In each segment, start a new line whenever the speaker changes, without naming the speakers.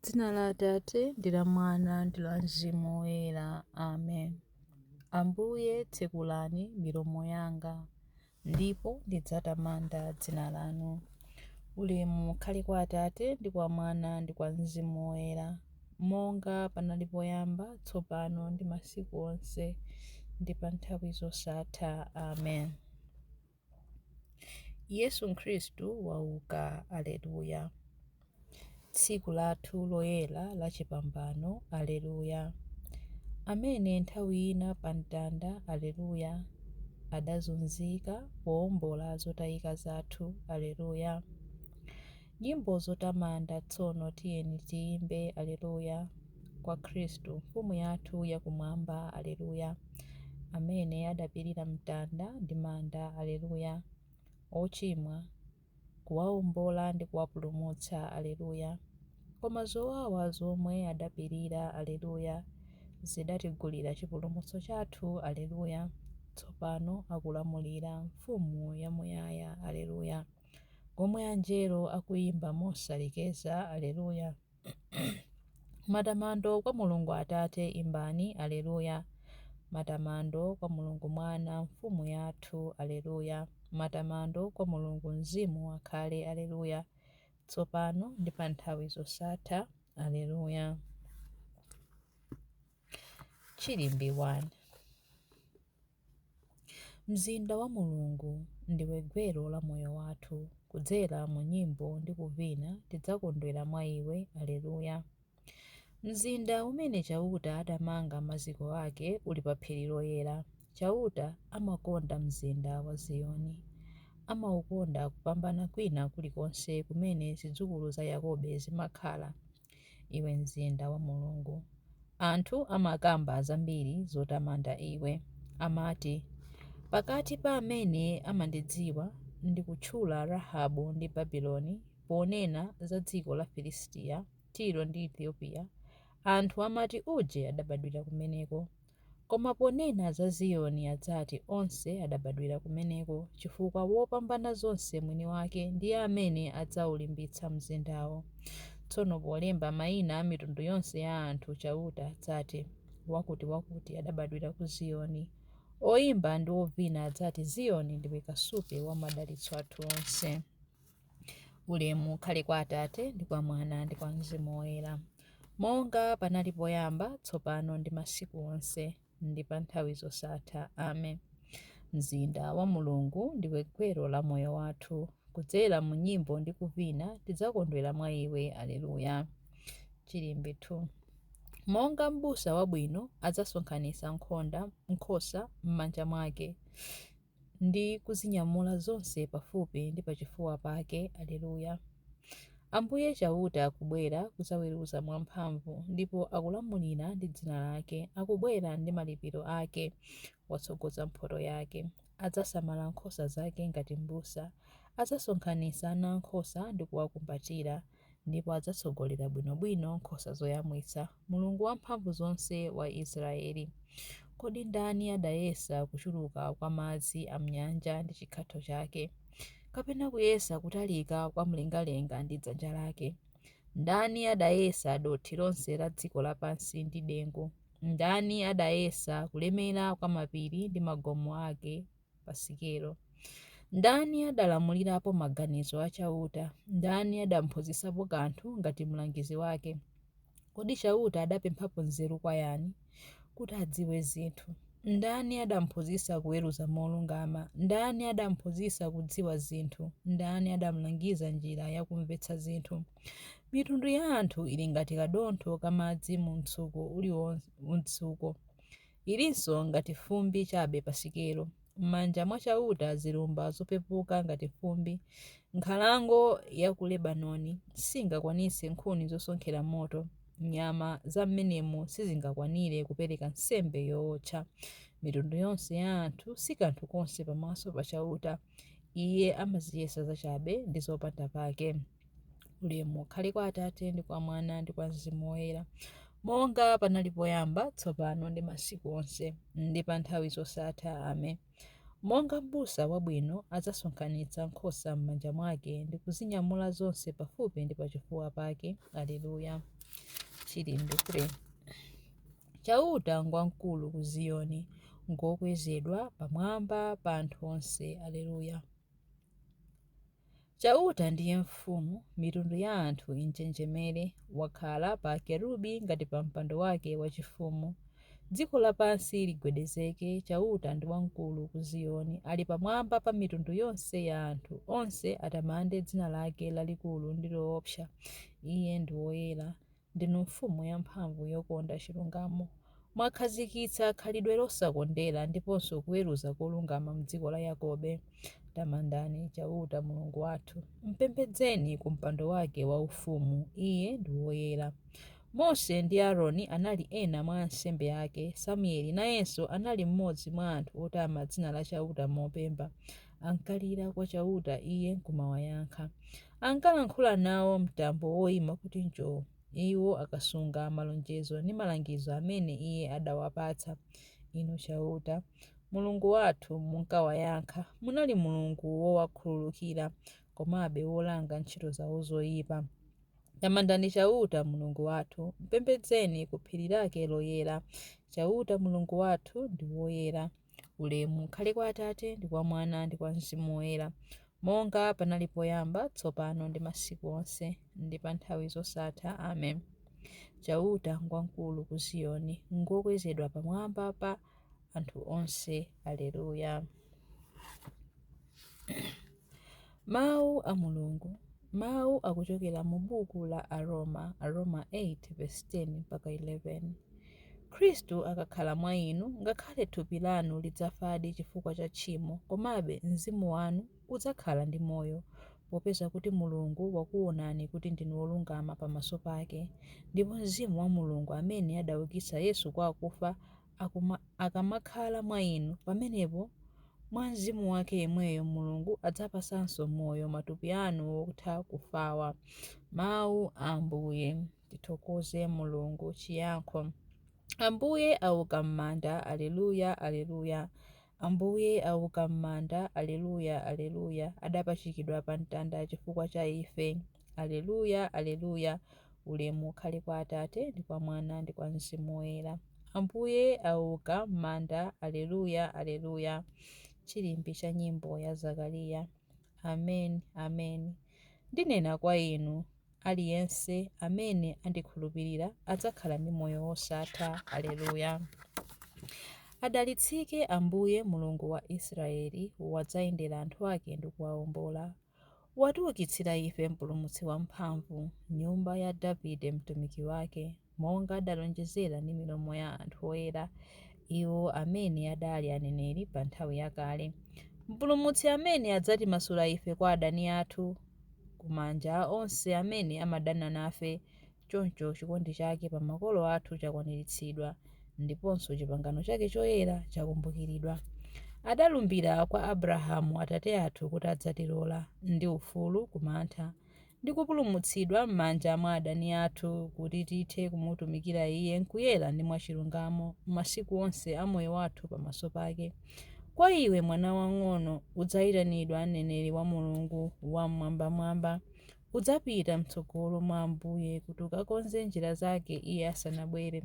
Dzina la Atate ndi la Mwana ndi la Mzimu Woyera. Amen. Ambuye, tsekulani milomo yanga, ndipo ndidzatamanda dzina lanu. Ulemu ukhale kwa Atate ndi kwa Mwana ndi kwa Mzimu Woyera, monga panali poyamba, tsopano ndi masiku onse, ndi pa nthawi zosatha. Amen. Yesu Khristu wauka, Aleluya. Tsiku lathu loyera la chipambano, Aleluya. Amene nthawi ina pa mtanda, Aleluya, adazunzika powombola zotayika zathu, Aleluya. Nyimbo zotamanda tsono tiyeni tiyimbe, Aleluya, kwa Khristu Mfumu yathu yakumwamba, Aleluya. Amene adapirira mtanda ndi manda, Aleluya. Ochimwa kuwaombola ndi kuwapulumutsa, Aleluya. Koma zowawa zomwe adapirira, Aleluya, zidatigulira chipulumutso chathu, Aleluya. Tsopano akulamulira Mfumu yamuyaya, Aleluya. Komwe anjelo akuyimba mosalekeza, Aleluya. Matamando kwa Mulungu Atate, imbani, Aleluya. Matamando kwa Mulungu Mwana, Mfumu yathu, Aleluya. Matamando kwa Mulungu Mzimu akhale, Aleluya. Tsopano ndi pa nthawi zosatha, Aleluya. Chilimbi 1. Mzinda wa Mulungu ndiwe gwero la moyo wathu, kudzera mu nyimbo ndi kuvina tidzakondwera mwa iwe, Aleluya. Mzinda umene Chauta adamanga maziko ake uli pa phiri loyera. Chauta amakonda mzinda wa Ziyoni. Amaukonda kupambana kwina kulikonse kumene zidzukulu za Yakobe zimakhala. Iwe mzinda wa Mulungu, anthu amakamba zambiri zotamanda iwe. Amati, pakati pa amene amandidziwa ndikutchula Rahabu ndi Babuloni ponena za dziko la Filisitiya, Tiro ndi Ethiopia, anthu amati uje adabadwira kumeneko. Koma ponena za Ziyoni adzati onse adabadwira kumeneko, chifukwa Wopambana zonse mwini wake ndiye amene adzaulimbitsa mzindawo. Tsono polemba mayina a mitundu yonse ya anthu, Chauta adzati, wakutiwakuti adabadwira ku Ziyoni. Oyimba ndi ovina adzati Ziyoni ndiwe kasupe wa madalitso athu onse. Ulemu ukhale kwa Atate ndi kwa Mwana ndi kwa Mzimu Woyera, monga panali poyamba, tsopano ndi masiku onse, ndi pa nthawi zosatha. Amen. Mzinda wa Mulungu ndiwe gwero la moyo wathu, kudzera mu nyimbo ndi kuvina tidzakondwera mwa iwe. Aleluya. Chilimbi 2. Monga m'busa wabwino adzasonkhanitsa nkhosa m'manja mwake ndi kuzinyamula zonse pafupi ndi pachifuwa pake. Aleluya. Ambuye Chauta akubwera kudzaweruza mwamphamvu, ndipo akulamulira ndi dzina lake. Akubwera ndi malipiro ake, watsogoza mphotho yake. Adzasamala nkhosa zake ngati m'busa. Adzasonkhanitsa ana ankhosa ndi kuwakumbatira, ndipo adzatsogolera bwinobwino nkhosa zoyamwitsa. Mulungu Wamphamvuzonse wa Israeli. Kodi ndani adayesa kuchuluka kwa madzi a m'nyanja ndi chikhatho chake, kapena kuyesa kutalika kwa mlengalenga ndi dzanja lake? Ndani adayesa dothi lonse la dziko lapansi ndi dengu? Ndani adayesa kulemera kwa mapiri ndi magomo ake pa sikelo? Ndani adalamulirapo maganizo a Chauta? Ndani adamphunzitsapo kanthu ngati mlangizi wake? Kodi Chauta adapemphapo nzeru kwa yani, kuti adziwe zinthu? Ndani adamphunzitsa kuweruza molungama? Ndani adamphunzitsa kudziwa zinthu? Ndani adamlangiza njira yakumvetsa zinthu? Mitundu ya anthu ili ngati kadontho ka madzi mu mtsuko, ilinso ngati fumbi chabe pa sikelo. M'manja mwa Chauta zilumba zopepuka ngati fumbi. Nkhalango ya ku Lebanoni singakwanitse nkhuni zosonkhera moto, nyama za m'menemo sizingakwanire kupereka nsembe yootcha. Mitundu yonse ya anthu si kanthu konse pamaso pa Chauta, Iye amaziyesa zachabe ndi zopanda pake. Ulemu ukhale kwa Atate ndi kwa Mwana ndi kwa Mzimu Woyera, monga panali poyamba, tsopano ndi masiku onse, ndi pa nthawi zosatha. Amen. Monga m'busa wabwino adzasonkhanitsa nkhosa m'manja mwake ndi kuzinyamula zonse pafupi ndi pachifuwa pake. Aleluya. Chilimbi 3. Chauta ngwamkulu ku Ziyoni, ngwokwezedwa pamwamba pa anthu onse. Alleluya. Chauta ndiye mfumu, mitundu ya anthu injenjemere. Wakhala pa akerubi ngati pa mpando wake wachifumu. Dziko lapansi ligwedezeke. Chauta ndi wamkulu ku Ziyoni, ali pamwamba pa mitundu yonse ya anthu. Onse atamande dzina lake lalikulu ndi loopsa. Iye ndi woyera. Ndinu mfumu yamphamvu yokonda chilungamo. Mwakhazikitsa khalidwe losakondera ndiponso kuweruza kolungama m'dziko la Yakobe. Tamandani Chauta Mulungu wathu. Mpembedzeni ku mpando wake waufumu. Iye ndi woyera. Mose ndi Aroni anali ena mwa ansembe ake. Samueli nayenso anali mmodzi mwa anthu otama dzina la Chauta mopemba. Ankalira kwa Chauta, Iye nkumawayankha. Ankalankhula nawo mtambo woima kuti njoo. Iwo akasunga malonjezo ndi malangizo amene Iye adawapatsa. Inu Chauta, Mulungu wathu, munkawayankha. Munali Mulungu wowakhululukira, komabe wolanga ntchito zao zoipa. Tamandani Chauta, Mulungu wathu, mpembedzeni ku phiri lake loyera. Chauta, Mulungu wathu, ndi woyera. Ulemu ukhale kwa Atate, ndi kwa Mwana, ndi kwa Mzimu Woyera, monga panali poyamba, tsopano ndi masiku onse, ndi pa nthawi zosatha. Amen. Chauta ngwamkulu ku Ziyoni, ngwokwezedwa pamwamba pa anthu onse. Alleluya. Mawu a Mulungu. Mawu akuchokera mu buku la Aroma, Aroma 8 verse 10 mpaka 11. Khristu akakhala mwa inu, ngakhale thupi lanu lidzafadi chifukwa cha tchimo, komabe mzimu wanu udzakhala ndi moyo, popeza kuti Mulungu wakuonani kuti ndinu olungama pamaso pake. Ndipo Mzimu wa Mulungu amene adaukitsa Yesu kwa akufa akamakhala mwa inu, pamenepo mwa Mzimu wake yemweyo Mulungu adzapatsanso moyo matupi anu otha kufawa. Mawu a Ambuye. Tithokoze Mulungu. Chiyankho. Ambuye auka m'manda, Alleluya, Alleluya. Ambuye auka m'manda, Alleluya, Alleluya. Adapachikidwa pa mtanda chifukwa cha ife. Alleluya, Alleluya. Ulemu ukhale kwa Atate, ndi kwa Mwana, ndi kwa Mzimu Woyera. Ambuye auka m'manda, Alleluya, Alleluya. Chilimbi cha nyimbo ya Zakariya. Amen, amen. Ndinena kwa inu, aliyense amene andikhulupirira adzakhala ndi moyo wosatha. Alleluya. Adalitsike Ambuye Mulungu wa Israeli, wadzayendera anthu ake ndi kuwawombola. Watiukitsira ife Mpulumutsi wamphamvu, nyumba ya Davide mtumiki wake, monga adalonjezera ndi milomo ya anthu oyera, iwo amene adali aneneri pa nthawi yakale. Mpulumutsi amene adzatimasula ife kwa adani athu, kumanja a onse amene amadana nafe. Choncho chikondi chake pa makolo athu chakwaniritsidwa, ndiponso chipangano chake choyera chakumbukiridwa. Adalumbira kwa Abrahamu atate athu kuti adzatilola ndi ufulu ku mantha, ndi kupulumutsidwa m'manja mwa adani athu, kuti tithe kumutumikira Iye m'kuyera ndi mwachilungamo masiku onse a moyo wathu pamaso pake. Kwa iwe, mwana wang'ono, udzayitanidwa mneneri wa Mulungu Wam'mwambamwamba. Udzapita m'tsogolo mwa Ambuye kuti ukakonze njira zake Iye asanabwere,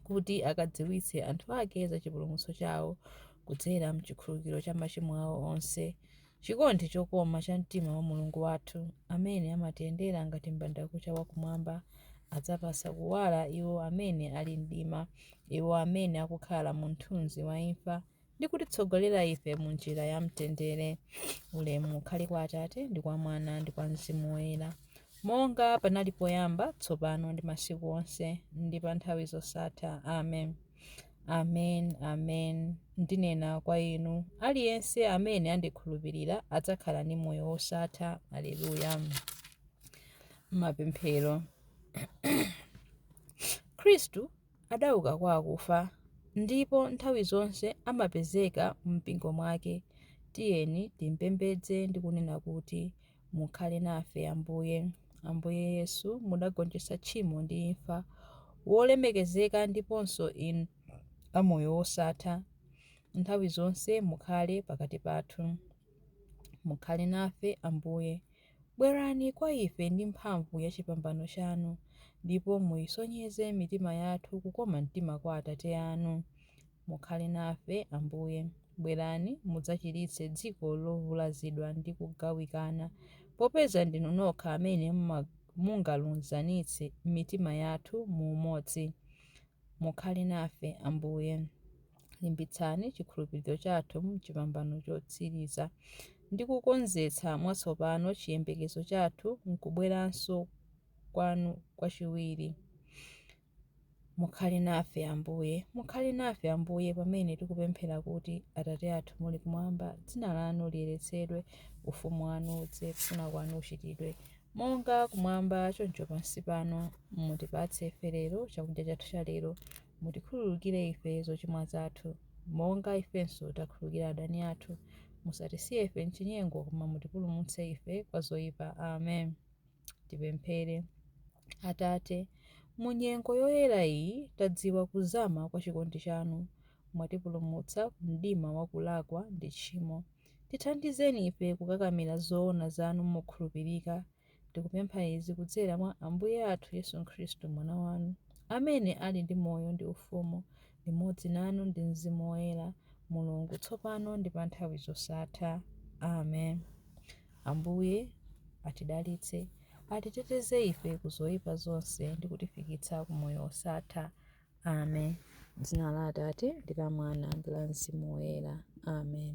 kuti akadziwitse anthu ake za chipulumutso chawo kudzera m'chikhululukiro cha machimo awo onse. Chikondi chokoma cha mtima wa Mulungu wathu, amene amatiyendera ngati m'bandakucha wakumwamba, adzapatsa kuwala iwo amene ali mdima, iwo amene akukhala mu mthunzi wa imfa, ndi kutitsogolera ife mu njira ya mtendere. Ulemu ukhale kwa Atate, ndi kwa Mwana, ndi kwa Mzimu Woyera, monga panali poyamba, tsopano ndi masiku onse, ndi pa nthawi zosatha. Amen. Amen, amen. Ndinena kwa inu, aliyense amene andikhulupirira adzakhala ndi moyo wosatha. Alleluya. Mapemphero. Khristu adauka kwa akufa, ndipo nthawi zonse amapezeka m'mpingo mwake. Tiyeni timpembedze ndi kunena kuti, Mukhale nafe, Ambuye. Ambuye Yesu, mudagonjetsa tchimo ndi imfa, wolemekezeka ndiponso inu amoyo wosatha. Nthawi zonse mukhale pakati pathu. Mukhale nafe, Ambuye. Bwerani kwa ife ndi mphamvu ya chipambano chanu, ndipo muyisonyeze mitima yathu kukoma mtima kwa Atate anu. Mukhale nafe, Ambuye. Bwerani mudzachiritse dziko lovulazidwa ndi kugawikana, popeza ndinu nokha amene mungalunzanitse mitima yathu mu umodzi. Mukhale nafe, Ambuye. Limbitsani chikhulupiriro chathu m'chipambano chotsiriza, ndi kukonzetsa mwatsopano chiyembekezo chathu m'kubweranso kwanu kwachiwiri. Mukhale nafe, Ambuye. Mukhale nafe, Ambuye, pamene tikupemphera kuti, Atate athu muli kumwamba, dzina lanu liyeretsedwe, ufumu wanu udze, kufuna kwanu kuchitidwe, monga kumwamba choncho pansi pano. Mutipatse ife lero chakudya chathu cha lero. Mutikhululukire ife zochimwa zathu, monga ifenso takhululukira adani athu. Musatisiye ife m'chinyengo, koma mutipulumutse ife kwa zoyipa. Amen. Tipemphere. Atate, mu nyengo yoyera iyi tadziwa kuzama kwa chikondi chanu. Mwatipulumutsa ku mdima wa kulakwa ndi tchimo. Tithandizeni ife kukakamira zoona zanu mokhulupirika. Tikupempha izi kudzera mwa Ambuye athu Yesu Khristu Mwana wanu, amene ali ndi moyo ndi ufumu, limodzi nanu ndi Mzimu Woyera, Mulungu, tsopano ndi pa nthawi zosatha. Amen. Ambuye atidalitse, atiteteze ife ku zoyipa zonse ndi kutifikitsa ku moyo wosatha. Amen. Dzina la Atate ndi la Mwana ndi la Mzimu Woyera. Amen.